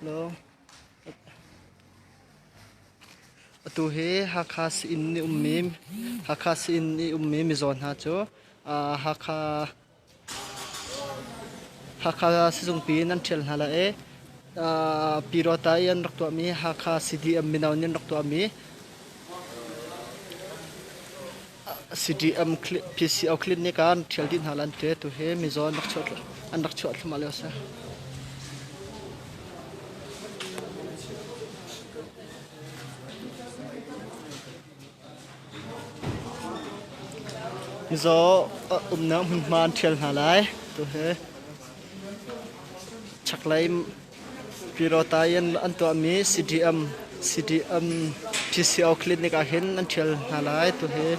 Lo. Atu hi Hakha sii-inn i ummi Hakha sii-inn i ummi mizaw hna cu Hakha Hakha sizungpi in an ṭhial hna lai i Pyidawta i an rak tuahmi Hakha CDM mino nih an rak tuahmi CDM PCO clinic ah an ṭhial dih hna lai an ti. Atu hi mizaw an rak chuah an rak chuah thluahmah lio a si. Mizaw umnak hmunhma an ṭhial hna lai. Tuhi chaklei Pyidawta i an tuahmi CDM CDM PCO clinic ah hin an ṭhial hna lai. Tuhi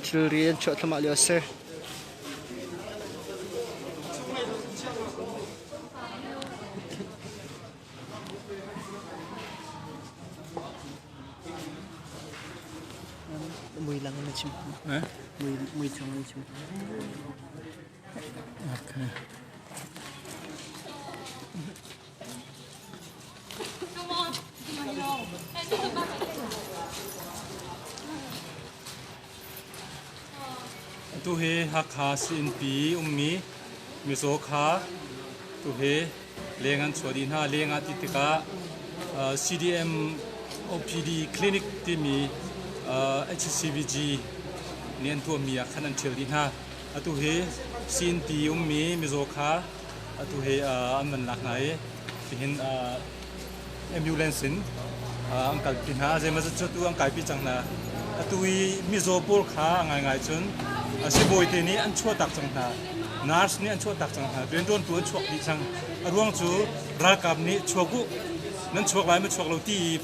thilri an chuah thluahmah lio a si. Mui lang in na chim. Eh? Mui mui chung in chim. Okay. Atu hi Hakha Siinpi ummi mizaw kha tuhi leng an chuah dih hna. Leng ah ti tikah CDM OPD clinic timi HCVG nih an tuahmi ah khan an ṭhial dih hna. Atu hi Siinpi ummi mizaw kha atu hi an van lak hna i tihin ambulance in an kalpi hna. Zeimawzat cu atu an kaipi cang hna. Atu i mizaw pawl kha a ngaingai cun sibawi te nih an chuahtak cang hna. Nurse nih an chuahtak cang hna. Rianṭuantu an chuak dih cang. A ruang cu ralkap nih chuak u, nan chuak lai ma chuak lo ti i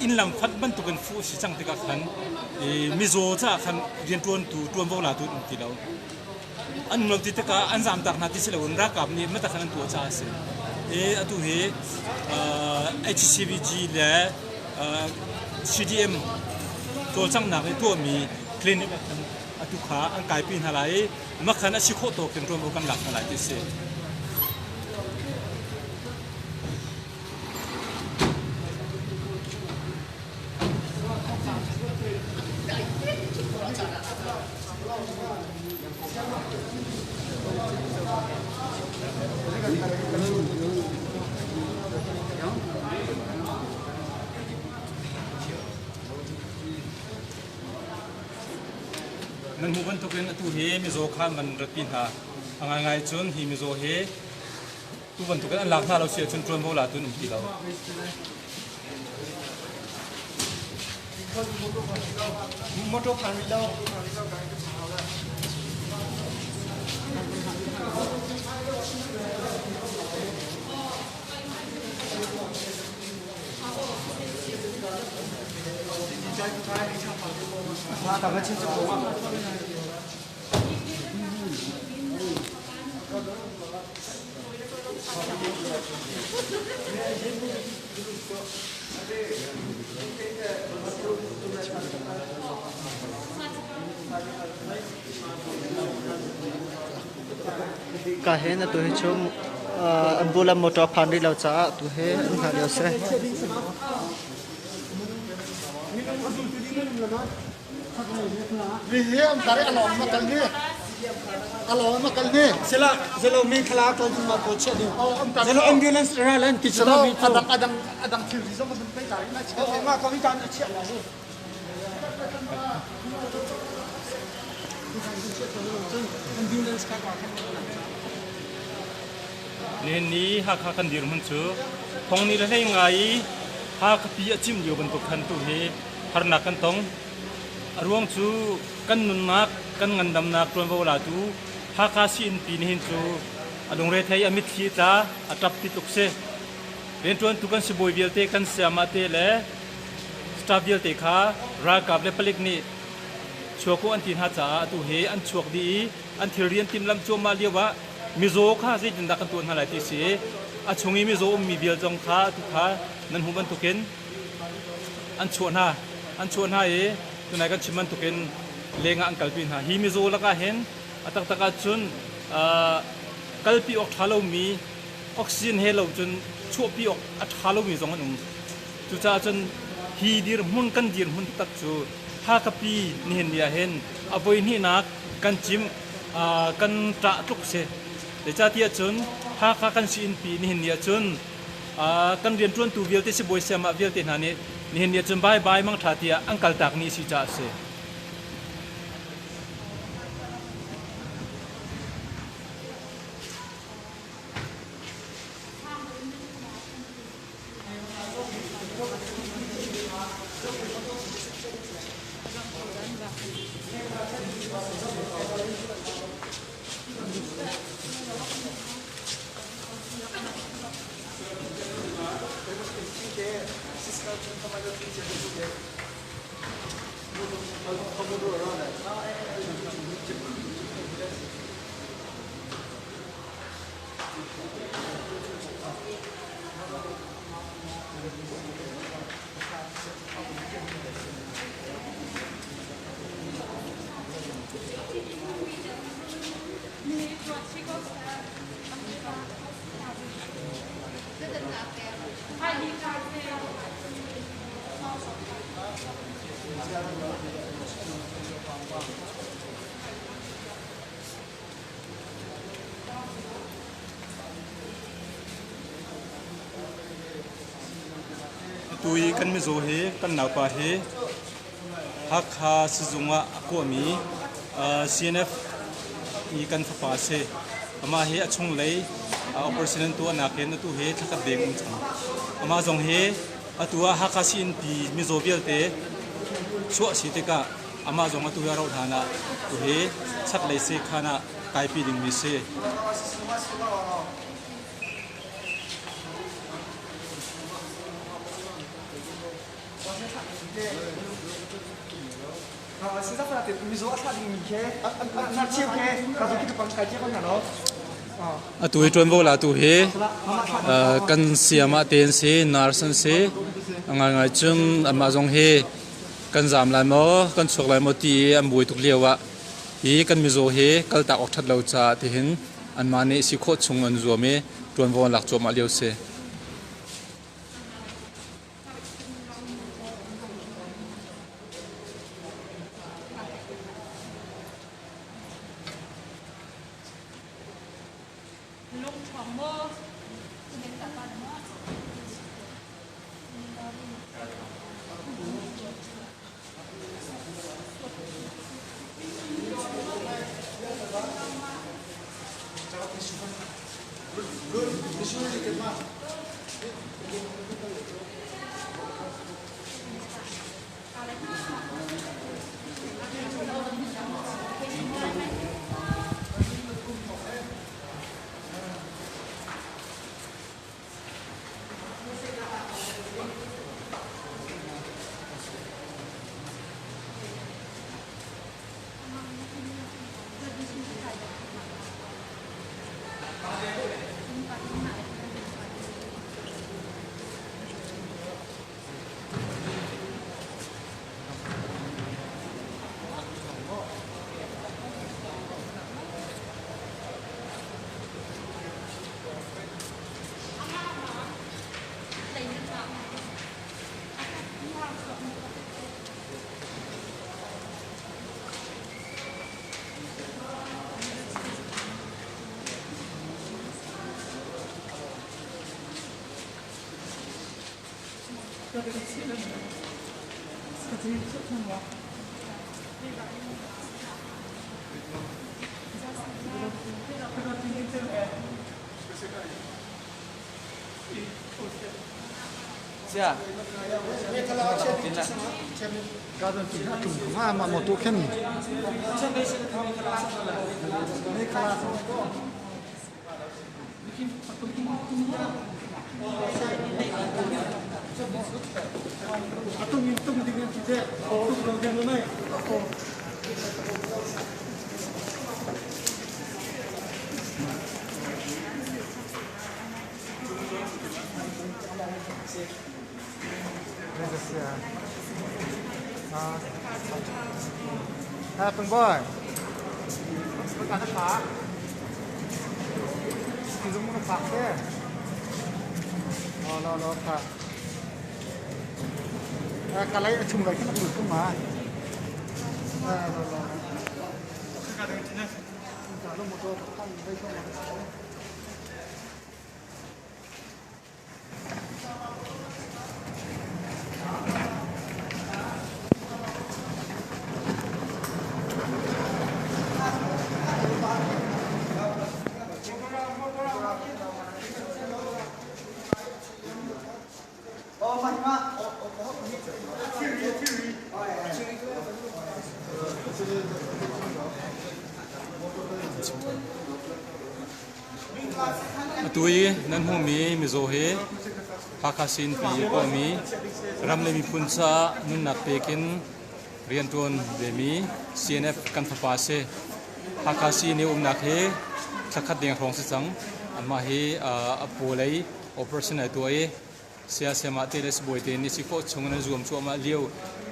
inn lam fat bantukin fuh a si cang tikah khan mizaw caah khan rianṭuantu ṭuanvo latu an um ti lo. An um lo ti tikah an zamtak hna ti si loin ralkap nih matak khan an tuah caah a si. I atu hi HCVG le CDM cawlcanghnak i tuahmi clinic ah khan atu kha an kaipi hna lai i makhan a si khawh tawk in ṭuanvo kan lak hna lai ti a si. Nan hmuh bantukin atu hi mizaw kha an van ratpi hna. A ngaingai cun hi mizaw hi tu bantukin an lak hna lo si ahcun ṭuanvo latu an um ti lo. Motor phan rih lo. Ka he na tu hi cu an bu lam motor phan rih lo caah tu hi an hngah lio si. Hi an tar i a lawng ma kal ni. A lawng ma kal ni. Sila zelo mi thla ko ding ma ko chia ding. Zelo ambulance ra lan ti Silo adang adang adang thil ri zong kan pe ta na chia. Oh ma ko mi tan a chia la ni. Ambulance ka ka Nihin ni Hakha kan dirhmun cu thong ni le hlei ngai i Hakha pi a cimh lio bantuk khan tu hi harnak kan tong. A ruang cu kan nunnak, kan ngandamnak ṭuanvo latu Hakha sii-innpi nihin cu a lungrethei, a mitthli a tla, a ṭap ti tluk si. Rianṭuantu kan sibawi vialte, kan sayamah te le staff vialte kha ralkap le palik nih chuak uh an ti hna caah atu hi an chuak dih i an thilri an timhlamh cuahmah lio ah mizaw kha zeitindah kan tuah hna lai ti si. A chung i mizaw ummi vial zong kha atu kha nan hmuh bantukin an chuah hna. An chuah hna i tunai kan chim bantukin lengah an kalpi hna. Hi mizaw lakah hin a taktak ahcun kalpi awk ṭha lomi Oxygen he lo cun chuahpi awk a ṭha lomi zong an um. Cucaah cun hi dirhmun kan dirhmun taktak cu Hakapi nihin ni ah hin a voihnihnak kan cimh kan ṭah tluk si. Zeicahtiah cun Hakha kan si-innpi nihin ni ah cun kan rianṭuantu vialte sibawi sayamah vialte hna nih nihin ni ah cun bye bye mangṭha tiah an kaltak ni a si caah a si. Atu i kan mizaw hi kan naupa hi Hakha sizung ah a kuahmi CNF i kan fapa a si. Amah hi a chunglei operation an tuahnak in atu hi thlakhat deng um cang. Amah zong hi atu ah Hakha sii-innpi mizaw vialte chuah si tikah amah zong atu hi a rauh hlan ah tu hi chaklei sekhan ah kaipi dingmi a si. Atu hi ṭuanvo latu hi kan sayamah te an si, nurse an si. A ngaingai cun anmah zong hi kan zaam lai maw, kan chuak lai maw ti i an buai tuk lio ah hi kan mizaw hi kaltak awk ṭhat lo caah tihin anmah nih si khawh chung an zuam i ṭuanvo an lak cuahmah lio a si. Happy boy. Lo lo lo kha. Ka lei a chung lei khin a lut ko ma. Lo lo. Ka motor kan lei ko ma. Atu i nan hmuhmi mizaw hi Hakha Sinpi i kawhmi ram le miphun caah nunnak pek in rianṭuan vemi CNF kan fapa a si. Hakha Sii nih umnak hi thlakhat deng hrawng si cang. Amah hi a paw lei operation ai tuah i Siasem ah te le sibawi te nih si khawh chung in an zuam cuahmah lio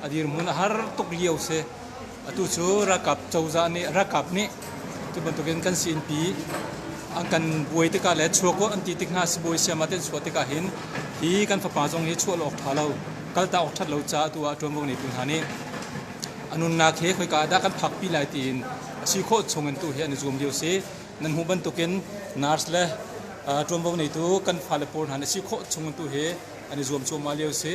a dirhmun a har tuk lio si. Atu cu ralkap cozah nih ralkap nih tu bantukin kan siinpi an kan buai tikah le chuak an ti tik hna sibawi siama te an chuah tikah hin hi kan fapa zong hi chuah awk ṭha lo kalta awk ṭhat lo caah tu ah ṭuanvo ngeitu hna nih a nunnak hi khoika ah dah kan phakpi lai tiin a si khawh chung in tu hi an i zuam lio si. Nan hmuh bantukin nurse le ṭuanvo neitu kan fale pawl hna nih si khawh chung tu hi an i zuam cuahmah lio si.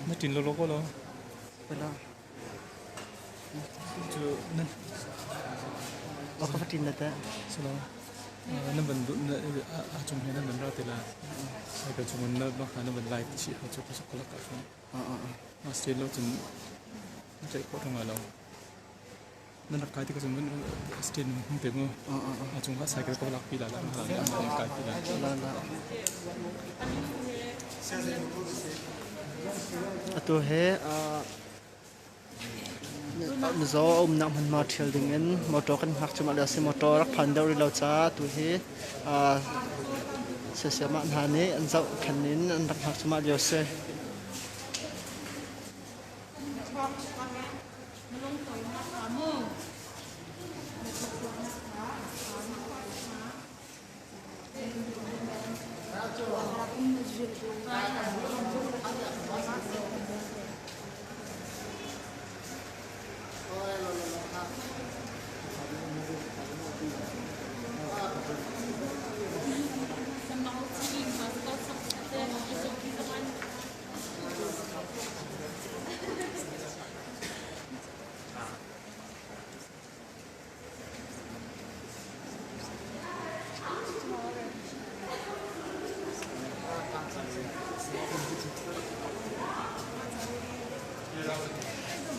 Na ṭin lawlaw ko lo. Cu nan Ka ṭin na teh. Silo. Na van a cung he nan van ra te la. Cycle cung in na bak na van lai chi ha chu ka sok lak ka fun. Ma state lo cun chạy khawh thong lo. Nan rak kai ti ka cun state hung te mu. A cung ka cycle ko lak pi la la la la kai pi la. La la. Atu he Mizaw a umnak hmunhma ṭhial dingin motor kan hngak cuahmah lio a si. Motor rak phan deuh rih lo caah atu hi siasiamah hna nih an zohkhenh in an rak hngak cuahmah lio a si.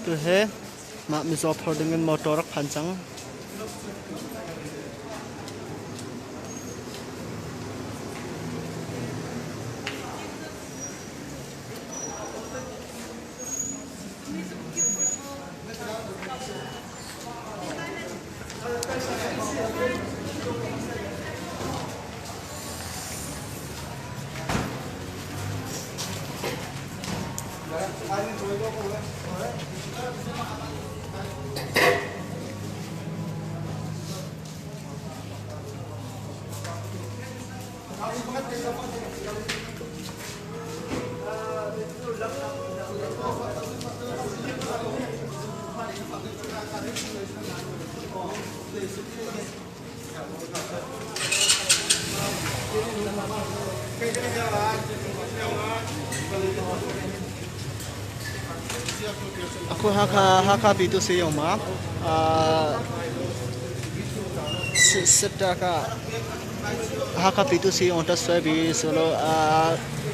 Tuhi mah mizaw phor dingin motor rak phan cang. Aku Hakha Hakha pitu siyong ma စစ်တပ်က Hakha ပြည်သူ့ဆေးရုံတက်ဆွဲပြီးဆိုလို့အာ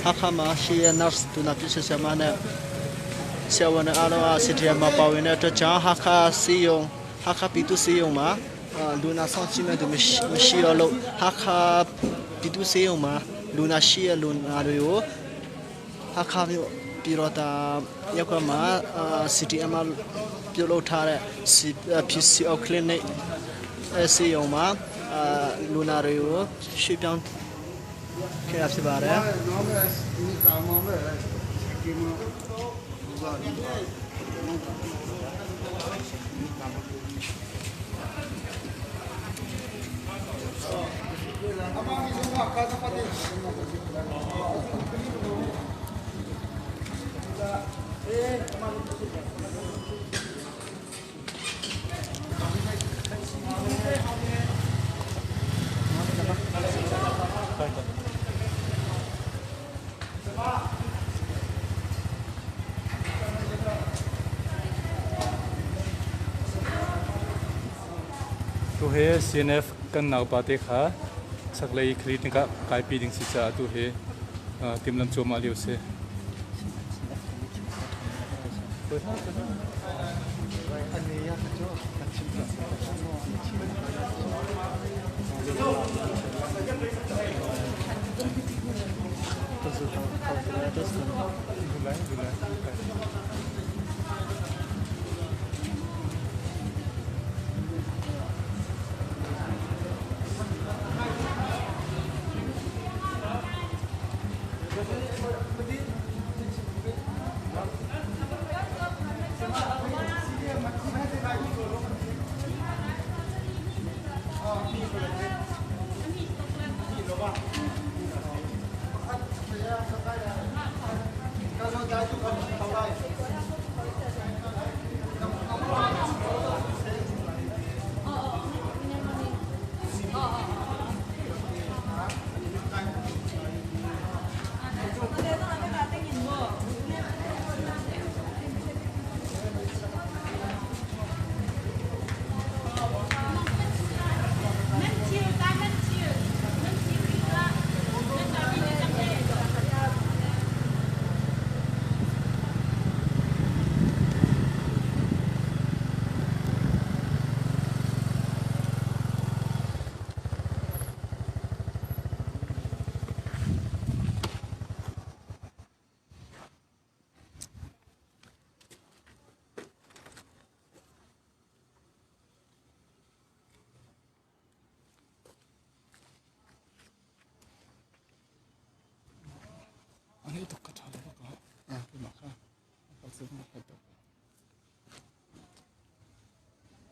ဟာခါမှာရှိရ nurse သူနာပြုဆရာမနဲ့ဆရာဝန်အားလုံးက CTM မှာပါဝင်တဲ့အတွက်ကြောင့်ဟာခါဆေးရုံဟာခါပြည်သူ့ဆေးရုံမှာလူနာဆောင်ကြည့်မဲ့သူမရှိတော့လို့ဟာခါပြည်သူ့ဆေးရုံမှာလူနာရှိရလူနာတွေကိုဟာခါမျိုးပြီးတော့တာရက်ကွက်မှာ CTM မှာပြုလုပ်ထားတဲ့ PCO clinic အဲဆေးရုံမှာအာလူနာတွေကိုရွှေ့ပြောင်းခဲ့ရဖြစ်ပါတယ် Tu he CNF kan naupa te kha chaklei clinic ah kaipi ding si caah tu hi timlam cuahmah lio si.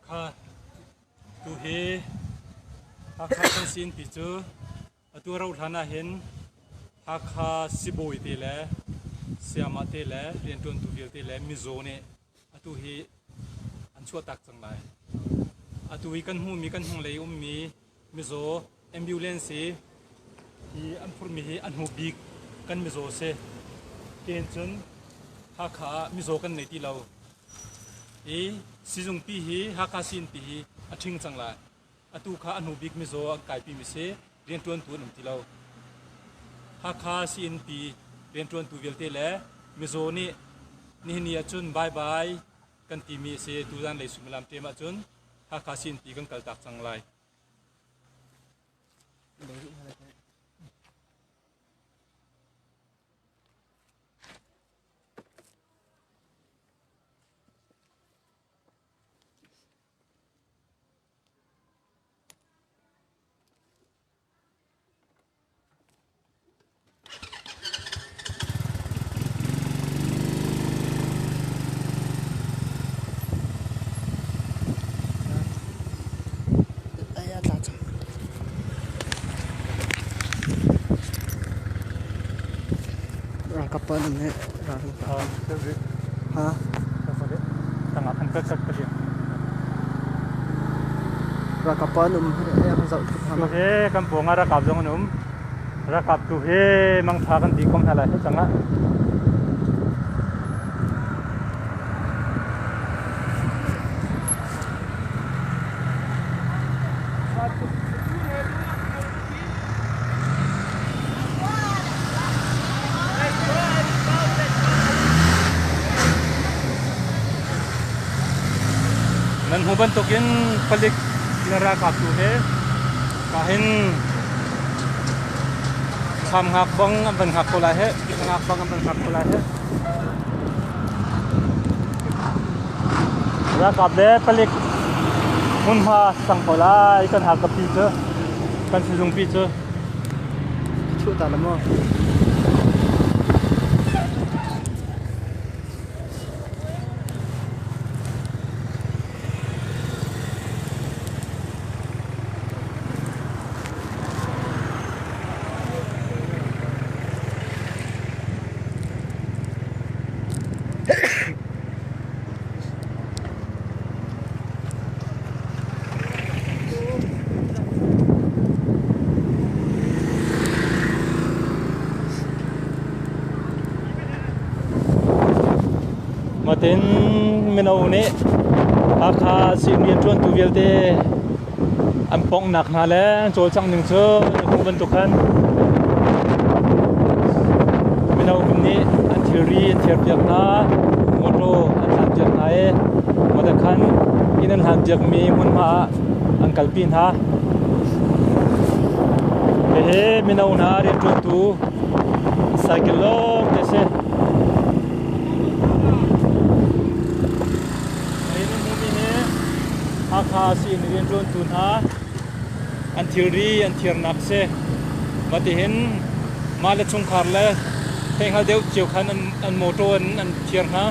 Kha tu hi Hakha kan sin pi cu atu rauh hlan ah hin Hakha sibawi te le sayamah te le rianṭuantu vialte le mizaw nih atu hi an chuahtak cang lai. Atu hi kan hmuhmi kan hnunglei ummi mizaw ambulance hi hi an phurmi hi a hnu bik kan mizaw si. Tiin cun Hakha ah mizaw kan nei ti lo. I sizungpi hi Hakha siinpi hi a ṭhing cang lai. Atu kha a hnu bik mizaw an kaipimi si rianṭuantu an um ti lo. Hakha siinpi rianṭuantu vialte le mizaw nih nihin ni ahcun bye bye kan timi a si. Tuzan lei suimilam ṭem ahcun Hakha siinpi kan kaltak cang lai. Ralkap pa nan he ralring pa. Ha? Ralkap pa an um he an zoh thut hna. He kan pawng ah ralkap zong an um. Ralkap tu he mangtha kan ti kom hna lai he cang ah. Nan hmuh bantukin palik le ralkap tu he kahin thlam hngak bang an van hngak ko lai he hngak bang an van hngak ko lai he Ralkap le palik hmunhma sang ko lai kan Hakha pi cu kan sizungpi cu. Chuah ta la maw? Matin mino nih Hakha sii rianṭuantu vialte an ponghnak hna le an cawlcangh ning cu na bantuk khan mino nih an thilri an thiarpiak hna, mawṭaw an hlanpiak hna i mawṭaw khan inn an hlanpiakmi hmunhma ah an kalpi hna. Hihi mino hna rianṭuantu cycle lawng te a si. Hi nan hmuhmi hi Hakha sii-inn rianṭuantu hna an thilri an thiarnak a si. Matihin mah le chungkhar le theihngal deuh cio khan an mawṭaw in an thiar hna.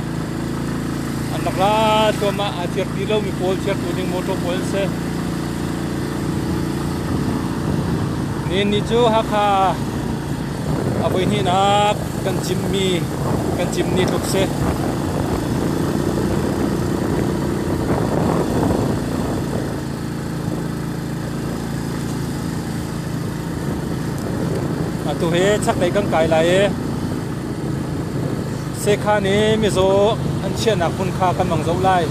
An rak ra thluahmah aa thiar ti lomi pawl thiartu ding mawṭaw pawl an si. Nihin ni cu Hakha a voihnihnak kan cimmi kan cim ni tluk si. Atu hi chaklei kan kai lai i Sekhan i mizaw an chiahnak hmun kha kan mang zoh lai.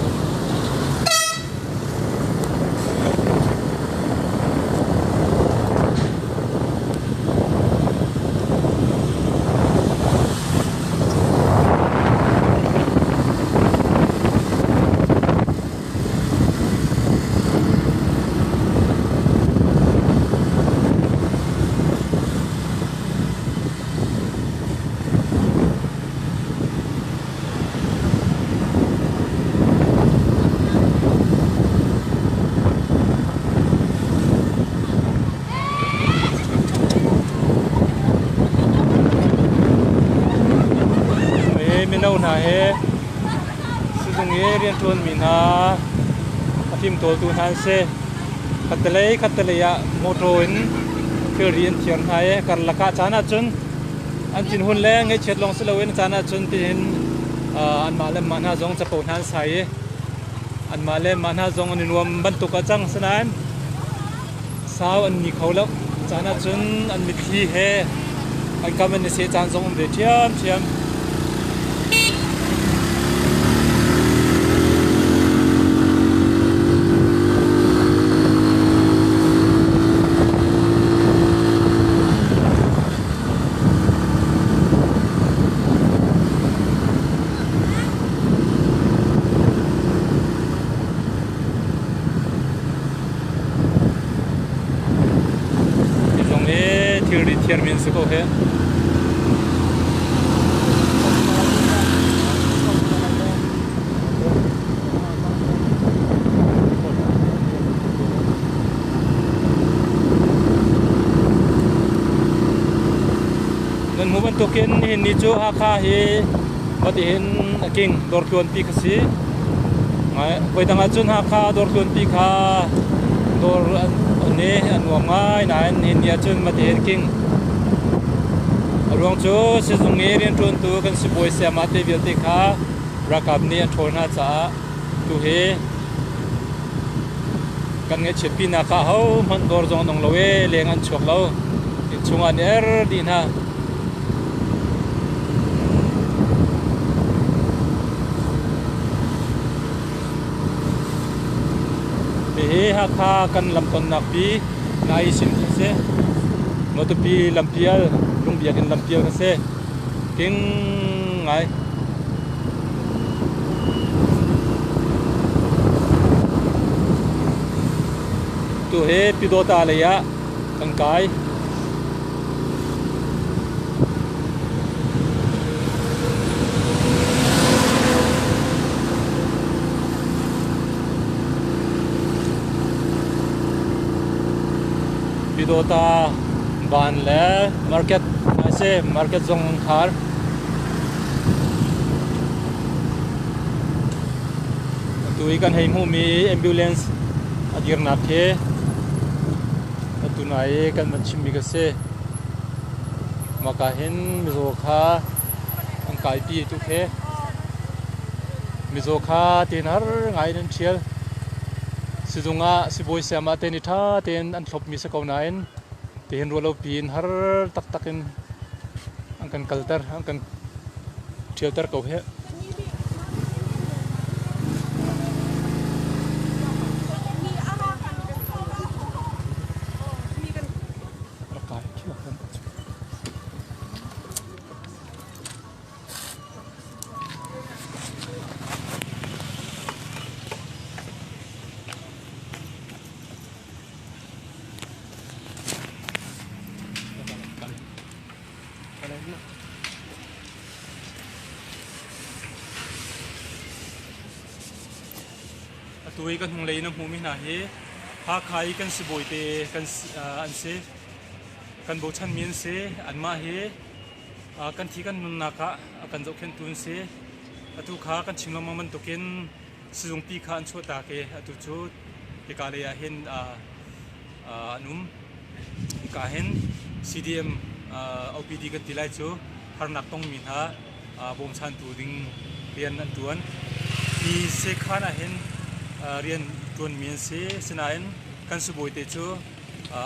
Mino hna he sizung i rianṭuanmi hna a fimtawltu hna an si. Khattelei khattelei ah mawṭaw in thilri an thiar hna i karlak ah caan ahcun An thinhun le ngaihchiat lawng si loin a caan ahcun tihin anmah le mah hna zong capo hna an sai i anmah le mah hna zong an i nuam bantuk a cang. Asinain sau an ni kho lo. A caan ahcun an mitthli he an kam an i seh caan zong um ve ṭhiamṭhiam. Hi zong hi thilri thiarmi an si ko hih. Nan hmuh bantukin nihin ni cu Hakha hi vatihin a king dawrtluanpi kha si. Voidang ahcun Hakha dawrtluanpi kha dawr an i a nuam ngai nain nihin ni ahcun vatihin king. A ruang cu sizung i rianṭuantu kan sibawi sayama te vialte kha ralkap nih an ṭhawl hna caah tuhi kan ngaihchiatpinak ah hohmanh dawr zong an ong lo i leng an chuak lo. Innchung ah an i er dih hna. Hihi Hakha kan lamtonnak pi Nai sin khi a si. Matupi lampial, Lungbiakinn lampial kha si. King ngai. Tu hi Pyidawta lei ah kan kai. Pyidawta van le market a si. Market zong an khar. Atu i kan hei hmuhmi ambulance a dirnak khi atu nai i kan van chimmi ka si. Maka hin mizaw kha an kaipi tu khi. Mizaw kha tiin har ngai in an ṭhial. Sizung ah sibawi sayama te nih ṭha tein an thlopmi si ko nain tihin ruah lo piin har taktak in an kan kalter, an kan ṭhialter ko hih. Rak kai khiak kan. Atu i kan hnunglei in a hmumi hna hi Hakha i kan sibawi te kan an si. Kan bochanmi an si. Anmah hi kan thi kan nunnak ah a kan zohkhenhtu an si. Atu kha kan chim lengmang bantukin sizungpi kha an chuahtak i atu cu hika lei ah hin an um. Hika hin CDM OPD kan ti lai cu harnak tongmi hna bawmchantu ding rian an ṭuan. Hi sekhan ah hin rian ṭuanmi an si. Sinain kan sibawi te cu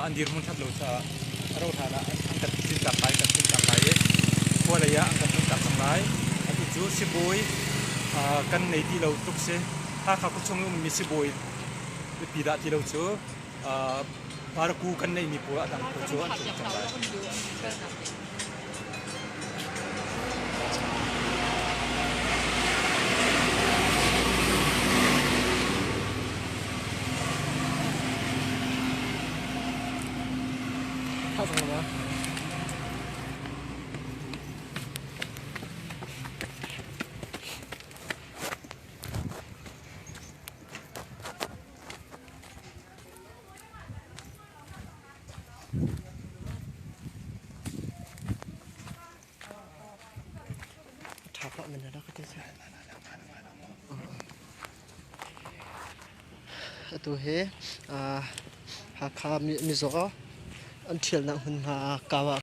an dirhmun ṭhat lo caah a rauh hlan ah an kan cintak lai, kan cintak lai i khua lei ah an kan tluntak cang lai. Atu cu sibawi kan nei ti lo tluk si. Hakha khuachung i ummi sibawi biapi dah ti lo cu paraku kan neihmi pawl a dang pawl cu an tlung cang lai. Atu hi Hakha mizaw an ṭhialnak hmunhma kau ah.